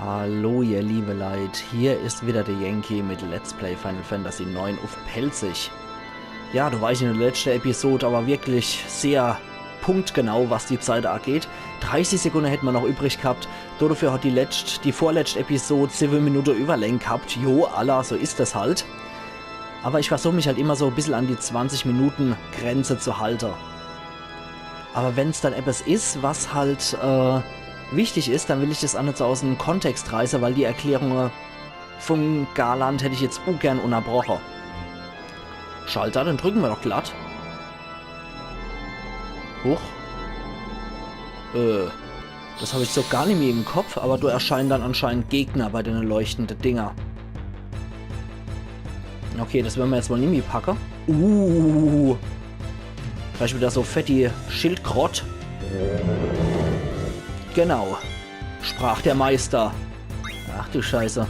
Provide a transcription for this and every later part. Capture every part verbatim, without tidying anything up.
Hallo ihr liebe Leit, hier is wieder de Yankee mit Let's Play Final Fantasy neun uff Pälzisch. Ja, do war ich in de letschte Episod awwer wirklich sehr punktgenau, was die Zeit ageht. Dreißig Sekunde hätt ma noch übrig ghabt, dodefür hat die letscht-, die vorletscht Episod siwwe Minute Überlänge ghabt. Jo, alla, so is es halt. Awwer ich versuch mich halt immer so e bissel an die zwanzig Minute Grenze zu halte. Awwer wenn's dann ebbes is, was halt, äh, wichtig is, dann will ich des aa net so aus'm Kontext reiße, weil die Erklärunge vum Garland hätt ich jetzt ugern unnerbroche. Schalter, den drücke ma doch glatt. Huch. Äh, des hab ich so gar nimmi im Kopf, awwer do erscheinen dann anscheinend Gegner bei dene leuchtende Dinger. Okay, des wern ma jetzt mol nimmi packe. Uh. Vielleicht wieder so fett die Schildkrott. Genau. Sprach der Meister. Ach du Scheiße.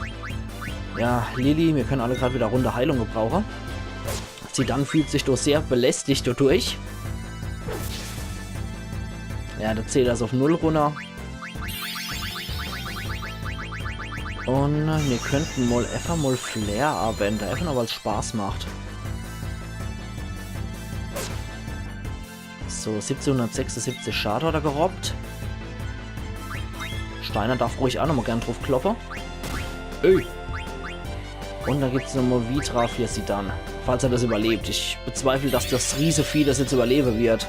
Ja, Lili, mir kenne alle grad wieder Runde Heilung gebrauche. Zidane fühlt sich doch sehr belästigt dodurch. Ja, de Zähler is uff null runner. Un mir kennte mol efach mol Flair awwende, efach nur weil's Spaß macht. So, siebzehnhundertsechsundsiebzig Schade hat er gerobbt. Steiner darf ruhig aa nochmol gern druff kloppe. Ey. Un dann gibt's nochmol Vitra für Zidane. Falls er des überlebt. Ich bezweifle, dass des Riesevieh des jetzt überlewe wird.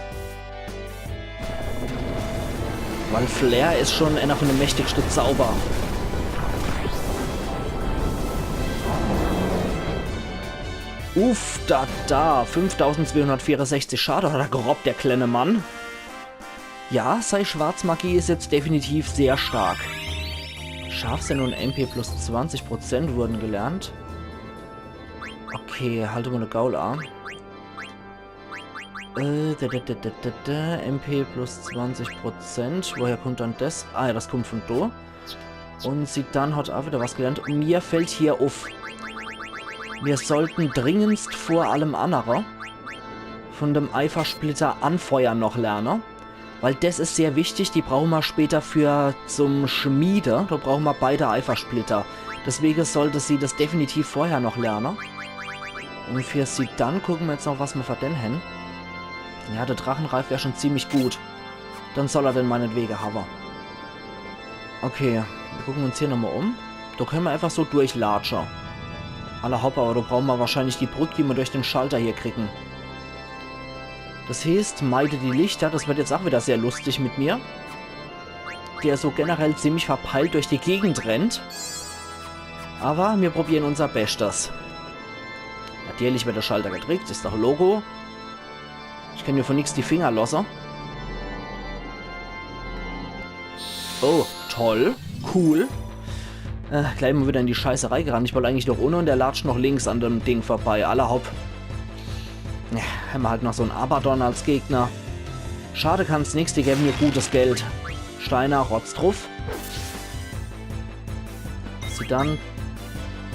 Weil Flair is schon eener vun de mächtigschte Zauber. Uff, da, da. Fünftausendzweihundertvierundsechzig Schade hat er gerobbt, der klenne Mann. Ja, sei Schwarzmagie is jetzt definitiv sehr stark. Scharfsinn un M P plus zwanzig Prozent wurden gelernt. Okay, halt mol de Gaul a. Äh, da, da, da, da, da, da, M P plus zwanzig Prozent. Woher kommt dann des? Ah ja, des kommt vun do. Un Zidane hat aa wieder was gelernt. Un mir fallt hier uff, mir sollten dringendst vor allem annere vun dem Eifersplitter Anfeuern noch lerne. Weil des is sehr wichtig, die brauche ma später für zum Schmiede. Do brauche ma beide Eifersplitter. Deswege sollte sie des definitiv vorher noch lerne. Un für Zidane gucke ma jetzt noch, was ma für den hen. Ja, de Drachenreif wär schon ziemlich gut. Dann soll er den meinetwege hawwe. Okay, mir gucke uns hier nochmol um. Do kenne ma efach so durchlatsche. Alla hopp, awwer do brauche ma wahrscheinlich die Brück, die ma durch den Schalter hier kriegen. Des heeßt, meide die Lichter, des werd jetzt aa wieder sehr lustig mit mir, der so generell ziemlich verpeilt durch die Gegend rennt. Awwer mir probieren unser Beschtes. Natürlich werd de Schalter gedrickt, is doch Logo. Ich kenn mir vun nix die Finger losse. Oh, toll. Cool. Äh, gleich mol wieder in die Scheiße reigerannt. Ich wollt eigentlich noch unne un der latscht noch links an dem Ding vorbei. Alla hopp. Ja, hämmer halt noch so'n Abaddon als Gegner. Schade kann's nix, die gewwe mir gutes Geld. Steiner, rotz druff. Zidane.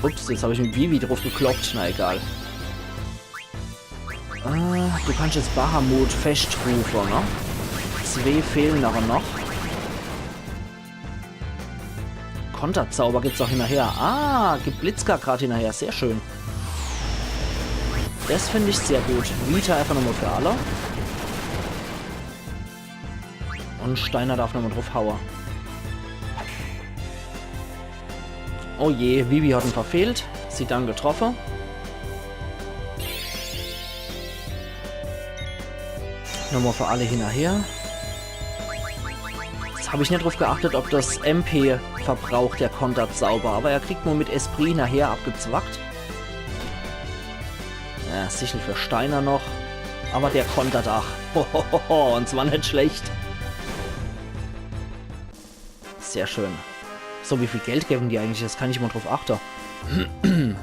Ups, jetzt hab ich mit Vivi druff gekloppt. Na egal. Äh, du kannst jetzt Bahamut feschtrufe, ne? Zwee fehlen awwer noch. Konterzauber gibt's aa hinnerher. Ah, gibt Blitzka grad hinnerher. Sehr schön. Des find ich sehr gut. Vita efach nochmol für alle. Un Steiner darf nochmol druffhaue. Oh je, Vivi hat en verfehlt. Zidane getroffe. Nochmol für alle hinnerher. Jetzt hab ich net druff geachtet, ob des M P verbraucht, der Konterzauber. Awwer er kriegt mol mit Esprit hinnerher abgezwackt. Ja, Sichel für Steiner noch. Awwer der kontert aa. Hohoho, un zwar net schlecht. Sehr schön. So, wie viel Geld gewwe die eigentlich? Des kann ich mol druff achte. Äh,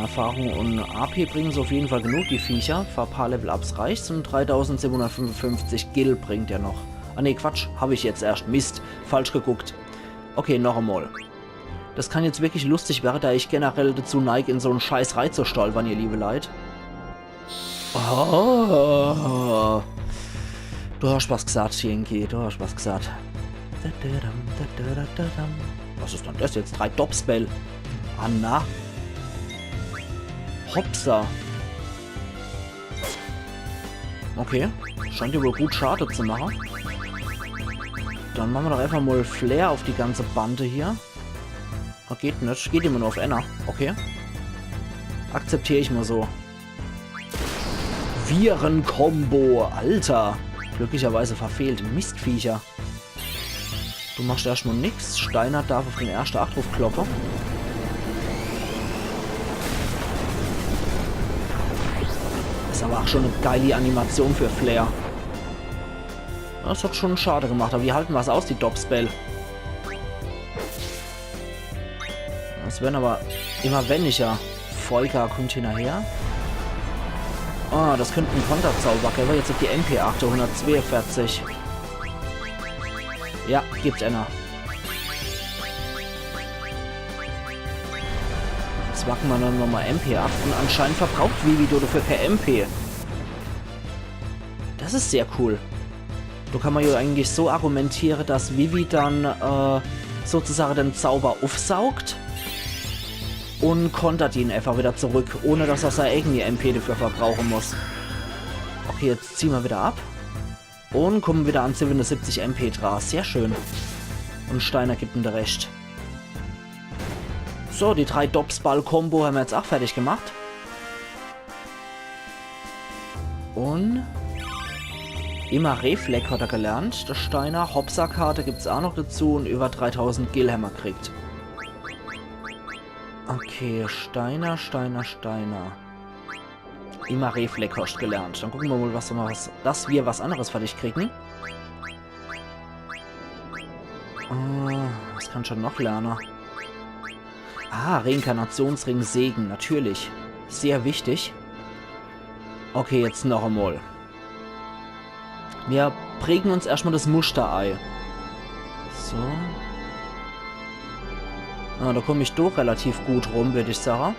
Erfahrung un A P bringen se uff jeden Fall genug, die Viecher. Für e paar Level-Ups reicht's un dreitausendsiebenhundertfünfundfünfzig Gil bringt er noch. Ah nee, Quatsch, hab ich jetzt erscht. Mist, falsch geguckt. Okay, noch emol. Des kann jetzt wirklich lustig werre, da ich generell dezu neig, in so'n Scheiß reizustolpere, ihr liebe Leit. Oh. Du hasch was gsaat, Yankee, du hasch was gsaat. Was is dann des jetzt? Drei Doppspell. Ah, na. Hopsa. Okay. Scheint jo wohl gut Schade zu mache. Dann mache mer doch einfach mol Flare uff die ganze Bande hier. Ah, geht net. Geht immer nur uff enner. Okay. Akzeptier ich mol so. Viren-Combo. Alter. Glücklicherweise verfehlt. Mistviecher. Du machst erscht mol nix. Steiner darf uff den erschte ach druff kloppe. Is awwer ach schun e geili Animation für Flare. Des hat schun Schade gemacht, awwer die halte was aus, die Doppspell. Des werre awwer immer weniger. Folger kummt hinnerher. Ah, des könnt en Konterzauber gewwe. Jetzt uff die M P achte, hundertzweeunverzich. Ja, gibt enner. Jetzt wacke mer dann nochmol M P ab un anscheinend verbraucht Vivi dodefür kä M P. Des is sehr cool. Do kann mer jo eigentlich so argumentiere, dass Vivi dann, äh, sozusage den Zauber uffsaugt un kontert en einfach widder zurück, ohne dass er sei eigeni M P defür verbrauche muss. Okay, jetzt ziehe mer widder ab. Un kumme widder an siebenundsiebzig M P dra. Sehr schön. Un Steiner gibt em de Rescht. So, die drei Doppspell-Combo hämmer jetzt ach fertig gemacht. Un Immerifleck hat er gelernt, de Steiner. Hopsa-Karte gibt's ach noch dezu un iwwer dreitausend Gil hämmer kriegt. Okay, Steiner, Steiner, Steiner. Immerifleck hascht gelernt. Dann gucke mer mol, was mer was, dass mer was anneres fertig kriege. Äh, was kann ich dann noch lerne? Ah, Reinkarnationsring Segen, natürlich. Sehr wichtig. Okay, jetzt noch emol. Mir präge uns erscht mol des Muschter ei. So. Ah, do kumm ich doch relativ gut rum, würd ich sage.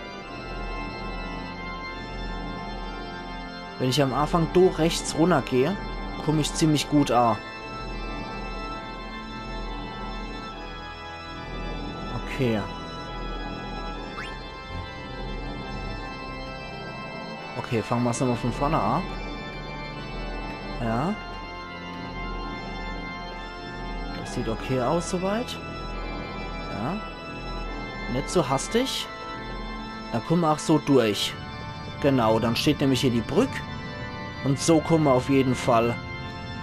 Wenn ich am Anfang do rechts runnergeh, kumm ich ziemlich gut a. Okay. Okay, fange mer's nochmol vun vorne a. Ja. Des sieht okay aus soweit. Ja. Net so hastig. Dann kumme mer ach so durch. Genau, dann steht nämlich hier die Brück. Un so kumme mer uff jeden Fall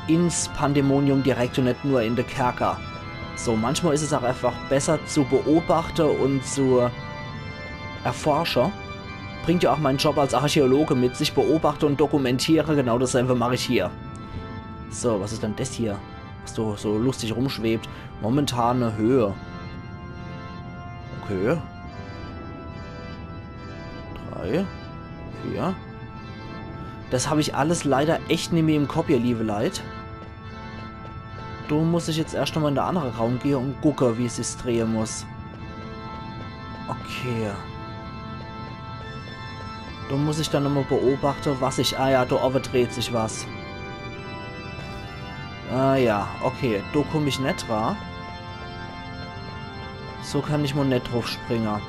ins Pandemonium direkt un net nur in de Kerker. So, manchmol is es ach einfach besser zu beobachte un zu erforsche. Bringt jo ach mein Job als Archäologe mit sich, beobachte un dokumentiere. Genau dasselbe mach ich hier. So, was is dann des hier? Was do so lustig rumschwebt. Momentane Höhe. Okay. Drei, vier. Des hab ich alles leider echt nimmi im Kopp, ihr liewe Leit. Do muss ich jetzt erscht nochmol in de annere Raum gehe un gucke, wie sich's drehe muss. Okay. Do muss ich dann nochmol beobachte, was ich... Ah ja, do owwe dreht sich was. Ah ja, okay. Do kumm ich net dra. So kann ich mol net druff springe.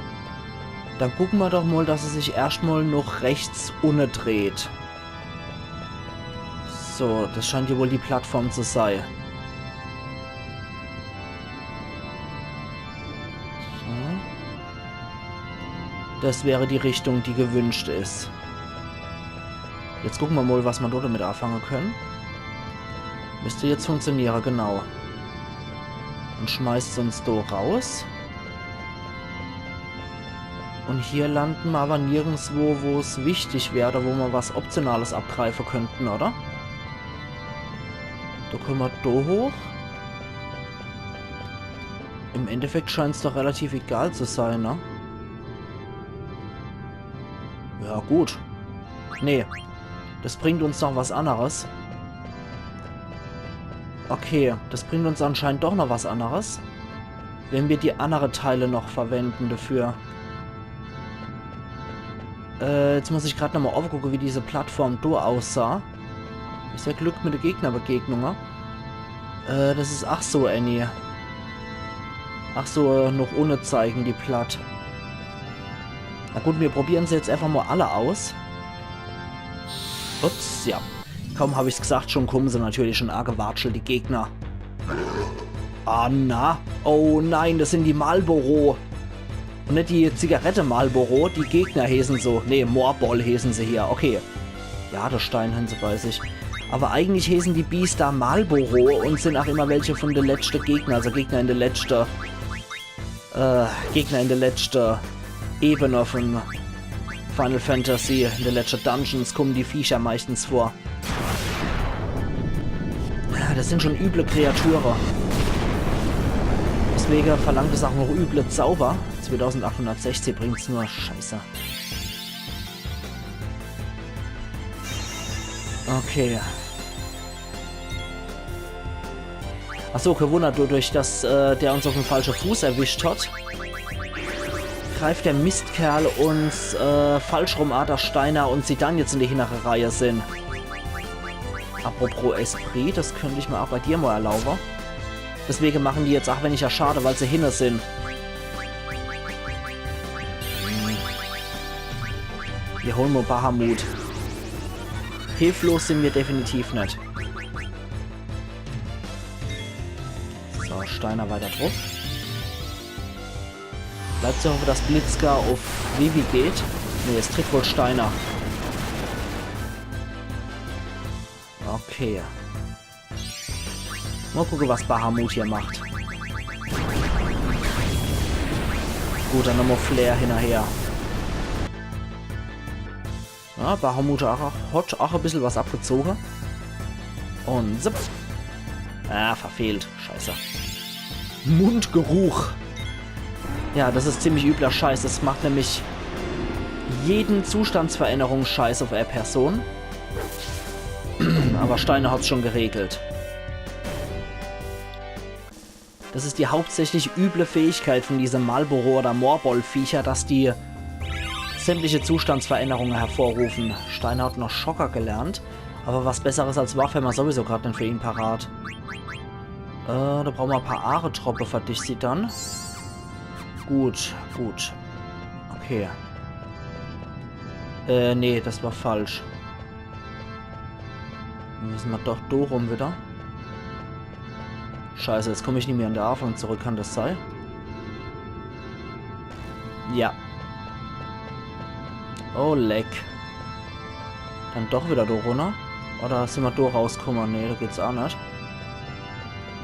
Dann gucke mer doch mol, dass er sich erscht mol noch rechts unne dreht. So, des scheint jo wohl die Plattform zu sei. So. Des wär die Richtung, die gewünscht is. Jetzt gucke mer mol, was mer do demit afange könne. Müsst jetzt funktioniere, genau. Un schmeißt uns do raus. Un hier lande mer awwer nirgendswo, wo's wichtig wär, oder wo mer was Optionales abgreife könnte, oder? Do kumme mer do hoch. Im Endeffekt scheint's doch relativ egal zu sei, ne? Ja, gut. Nee. Des bringt uns noch was anneres. Okay, des bringt uns anscheinend doch noch was anneres. Wenn mer die annere Teile noch verwende dafür. Äh, jetzt muss ich grad nochmol owwe gucke, wie diese Plattform do aussah. Is jo Glück mit de Gegnerbegegnunge. Äh, des is ach so, Annie. Ach so, noch ohne zeigen, die Platt. Na gut, mir probieren se jetzt einfach mal alle aus. Ups, ja. Kaum hab ich's gesagt, schon kommen se natürlich schon agewatschelt, die Gegner. Ah, na. Oh nein, das sind die Marlboro. Und net die Zigarette Marlboro, die Gegner heeßen so. Nee, Morbol heeßen se hier. Okay. Ja, der Stein hän se bei sich. Aber eigentlich heeßen die Biester Marlboro und sind auch immer welche von der letzte Gegner, also Gegner in der letzte, äh, Gegner in der letzte Ebene von Final Fantasy, in der letzte Dungeons kommen die Viecher meistens vor. Ja, das sind schon üble Kreature. Deswegen verlangt es auch noch üble Zauber. Zweitausendachthundertsechzig bringt's nur. Scheiße. Okay. Ach so, kein Wunder, dadurch, dass äh, der uns auf dem falschen Fuß erwischt hat, greift der Mistkerl uns äh, falsch rum a, dass Steiner und Zidane jetzt in der hinteren Reihe sind. Apropos Esprit, das könnte ich mir auch bei dir mal erlauben. Deswegen machen die jetzt auch weniger Schade, weil se hinne sind. Wir holen mal Bahamut. Hilflos sind wir definitiv nicht. So, Steiner weiter drauf. Bleibt zu hoffen, dass Blitzka auf Vivi geht. Nee, es tritt wohl Steiner. Okay. Mal gucken, was Bahamut hier macht. Gut, dann nochmal Flair hinterher. Ja, Bahamut auch, hat auch ein bisschen was abgezogen. Und zip. Ah, verfehlt. Scheiße. Mundgeruch. Ja, das ist ziemlich übler Scheiß. Das macht nämlich jeden Zustandsveränderungsscheiß auf eine Person. Aber Steiner hat's schon geregelt. Das ist die hauptsächlich üble Fähigkeit von diese Marlboro- oder Morbol-Viecher, dass die sämtliche Zustandsveränderungen hervorrufen. Steiner hat noch Schocker gelernt, aber was Besseres als Waffe hämmer sowieso grad net für ihn parat. Äh, da brauchen wir ein paar Aaretroppe für dich, Zidane. Gut, gut. Okay. Äh, nee, das war falsch. Dann müssen wir doch do rum wieder. Scheiße, jetzt komm ich nie mehr an der Anfang zurück, kann das sei? Ja. Oh, leck. Dann doch wieder do runner? Oder sind wir do rausgekommen? Nee, da geht's auch nicht.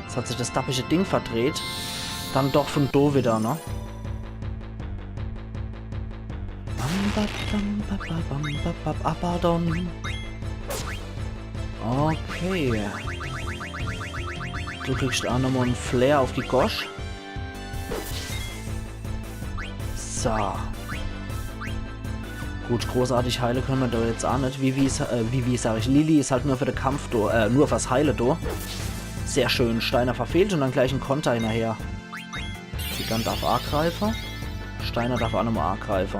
Jetzt hat sich das dappische Ding verdreht. Dann doch von do wieder, ne? Bam, bam, bam, bam, bam, bam, bam, Abaddon. Okay. Du kriegst auch nochmal einen Flair auf die Gosch. So. Gut, großartig heile können wir da jetzt auch nicht. Vivi is, äh, Vivi sag ich, Lili is halt nur für den Kampf do, äh, nur fürs Heile do. Sehr schön, Steiner verfehlt und dann gleich ein Konter hinterher. Zidane darf angreifen. Steiner darf auch nochmal angreifen.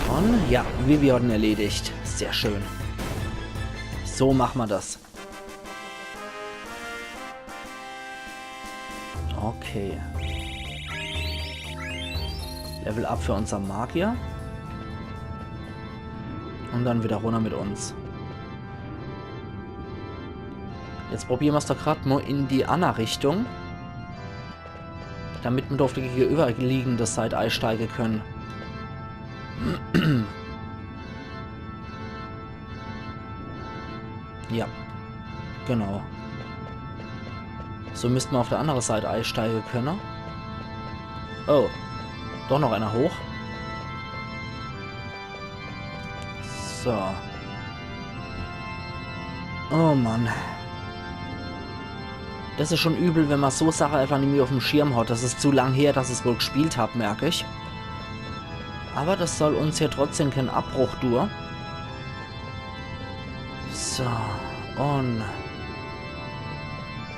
Und ja, Vivi hat ihn erledigt. Sehr schön. So machen wir das. Okay. Level up für unser Magier. Und dann wieder runner mit uns. Jetzt probieren wir's doch grad mal in die anner Richtung. Damit wir auf die gegenüberliegende Seite einsteigen können. Ja. Genau. So müssten wir auf der anderen Seite einsteigen können. Oh. Doch noch einer hoch. So. Oh Mann. Das is schon übel, wenn man so Sache einfach nimmi auf dem Schirm hat. Das is zu lang her, dass ich's wohl gespielt hab, merk ich. Aber das soll uns hier trotzdem kein Abbruch tun. So, und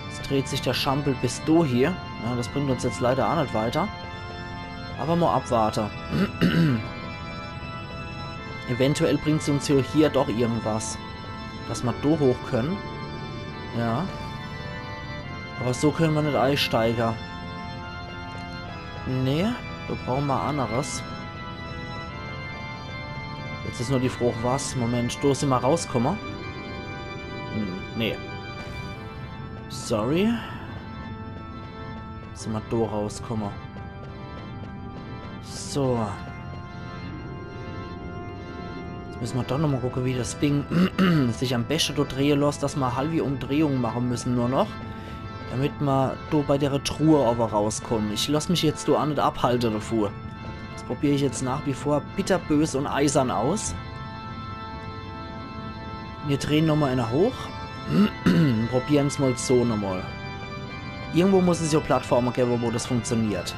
jetzt dreht sich der Schampel bis do hier. Ja, das bringt uns jetzt leider auch nicht weiter. Aber mal abwarte. Eventuell bringt's uns hier, hier doch irgendwas. Dass ma do hoch könne. Ja. Awwer so könne ma net eisteige. Nee, do brauche ma anneres. Jetzt is nur die Frooch, was? Moment, do sin ma rauskomme. Hm, nee. Sorry. Sin ma do rauskomme. So. Jetzt misse ma doch nochmol gucke, wie das Ding sich am beschte do drehe losst, dass ma halwi Umdrehung mache misse nur noch, damit ma do bei dere Truhe owwe rauskommen. Ich loss mich jetzt do aa net abhalte devun. Das probier ich jetzt nach wie vor bitterbös un eisern aus. Mir drehen nochmol eener hoch. Probieren's mol so nochmol. Irgendwo muss es jo Plattforme gewwe, wo das funktioniert.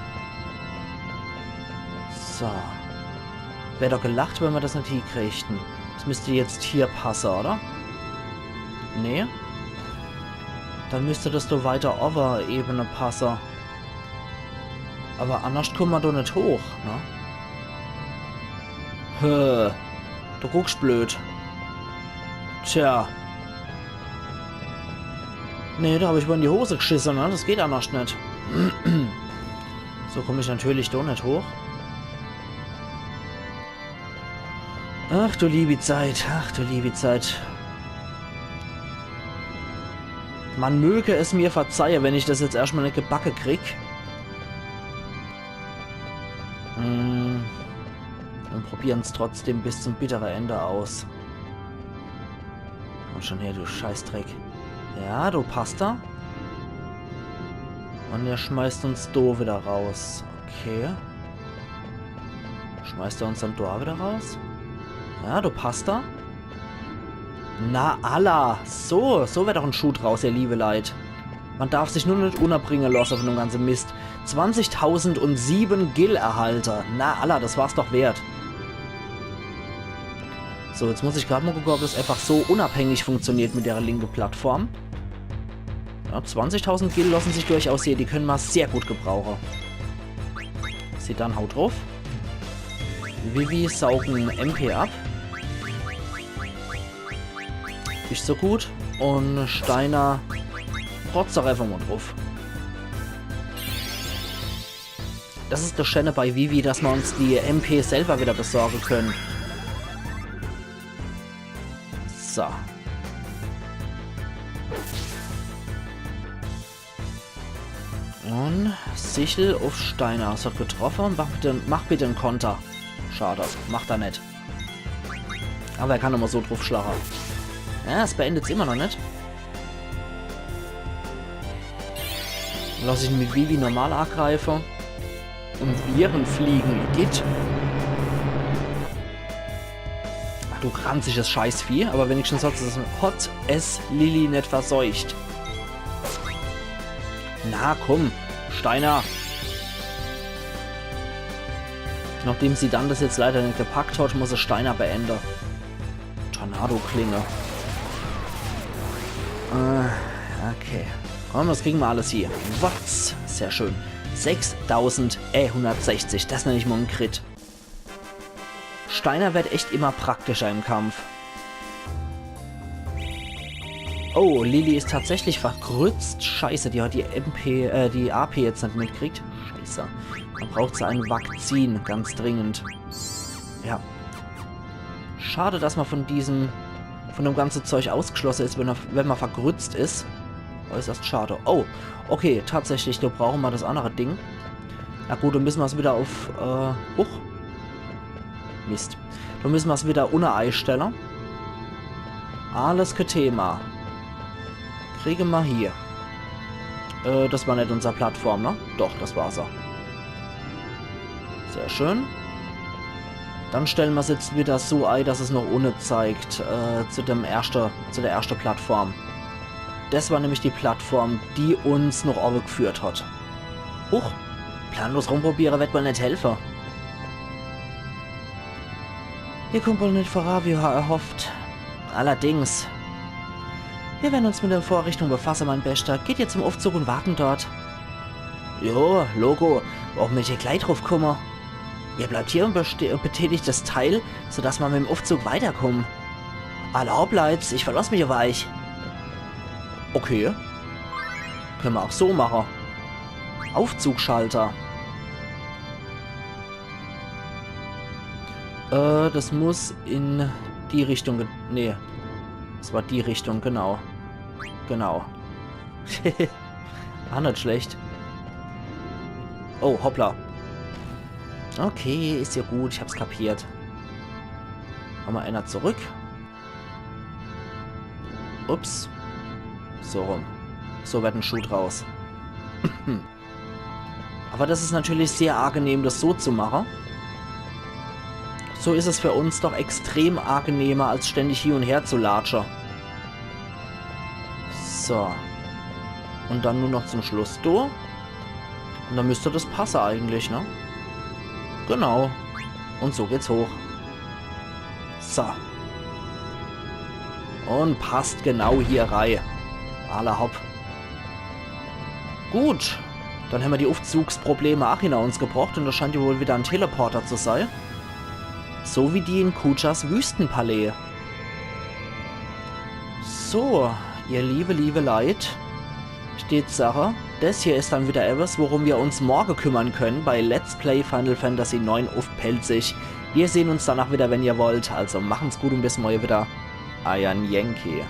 So. Wär doch gelacht, wenn ma das net hiekriegt. Das müsst jetzt hier passe, oder? Nee. Dann müsst das do weiter owwe Ebene passe. Awwer annerscht kumme ma do net hoch, ne? Hä, du guckscht blöd. Tja. Nee, do hab ich mol in die Hose gschisse, ne? Das geht annerscht net. So kumm ich natürlich do net hoch. Ach du liebi Zeit, ach du liebi Zeit. Man möge es mir verzeihe, wenn ich das jetzt erschtmol net gebacke krieg. Hm. Un probieren's trotzdem bis zum bittere Ende aus. Komm schon her, du Scheißdreck. Ja, do passt er. Un er schmeißt uns do wieder raus. Okay. Schmeißt er uns dann do wieder raus? Ja, do passt er. Na alla, so, so werd doch en Schuh draus, ihr liewe Leit. Man darf sich nur net unnerbringe losse vun dem ganze Mist. Zwanzigtausendsieben Gil erhalte. Na alla, das war's doch wert. So, jetzt muss ich grad mol gucke, ob das einfach so unabhängig funktioniert mit dere linke Plattform. Ja, zwanzigtausend Gil losse sich durchaus sehe, die könne ma sehr gut gebrauche. Zidane, hau druff. Vivi saugt en M P ab. Is so gut. Un Steiner rotzt doch einfach mol druff. Das is das Schäne bei Vivi, dass ma uns die M P selwer wieder besorge könne. So. Un Sichel uff Steiner. Das hat getroffe. Mach bitte, mach bitte en Konter. Schade, macht er net. Awwer er kann immer so druffschlache. Ja, es beendet's immer noch net. Loss ich en mit Vivi normal agreife. Un Viren fliegen, igitt. Ach, du ranziges Scheißvieh, awwer wenigstens hat es, hat es Lilly net verseucht. Na komm, Steiner. Nachdem Zidane das jetzt leider net gepackt hat, muss es Steiner beende. Tornado-Klinge. Äh, okay. Komm, das kriegen ma alles hie. Watz. Sehr schön. Sechstausenddreihundertsechzig. Das nenn ich mol en Crit. Steiner werd echt immer praktischer im Kampf. Oh, Lilly is tatsächlich vergrützt. Scheiße, die hat die M P, äh, die A P jetzt net mitkriegt. Scheiße. Do braucht se e Vakzin, ganz dringend. Ja. Schade, dass ma vun diesem, vun dem ganze Zeug ausgeschlosse is, wenn er, wenn ma vergrützt is. Äußerst schade. Oh, okay, tatsächlich, do brauche ma das annere Ding. Na gut, dann misse ma's wieder uff, äh, huch. Mist. Dann misse ma's wieder unne eistelle. Alles kee Thema. Kriege ma hie. Äh, das war net unser Plattform, ne? Doch, das war se. Sehr schön. Dann stelle ma's jetzt wieder so ei, dass es noch unne zeigt, äh, zu dem erschte, zu der erschte Plattform. Das war nämlich die Plattform, die uns noch owwe geführt hat. Huch, planlos rumprobiere werd wohl net helfe. Ihr kommt wohl net voran, wie erhofft. Allerdings. Wir werden uns mit der Vorrichtung befasse, mein Beschter. Geht ihr zum Uffzug und warten dort. Jo, Logo, warum ich hier glei druff kumme? Ihr bleibt hier und beste-, und betätigt das Teil, sodass ma mit dem Uffzug weiterkumme. Alla hopp, Leit, ich verlass mich uff eich. Okay. Kenne mer ach so mache. Aufzugschalter. Äh, das muss in die Richtung ge-, nee. Das war die Richtung, genau. Genau. War net schlecht. Oh, hoppla. Okay, is jo gut, ich hab's kapiert. Nochmol einer zurück. Ups. So rum. So werd en Schuh draus. Aber das is natürlich sehr angenehm, das so zu mache. So is es für uns doch extrem angenehmer, als ständig hie und her zu latsche. So. Und dann nur noch zum Schluss do. Und dann müsst das passe eigentlich, ne? Genau. Und so geht's hoch. So. Und passt genau hier rei. Alla hopp. Gut. Dann hämmer die Uffzugsprobleme ach hinner uns gebrocht und das scheint jo wohl wieder en Teleporter zu sei. So wie die in Kujas Wüstenpalais. So, ihr liebe, liebe Leit. Steht Sache. Das hier is dann wieder etwas, worum wir uns morge kümmern können bei Let's Play Final Fantasy neun uff Pälzisch. Wir sehen uns danach wieder, wenn ihr wollt. Also machen's gut und bis morge wieder. Eier Yankee.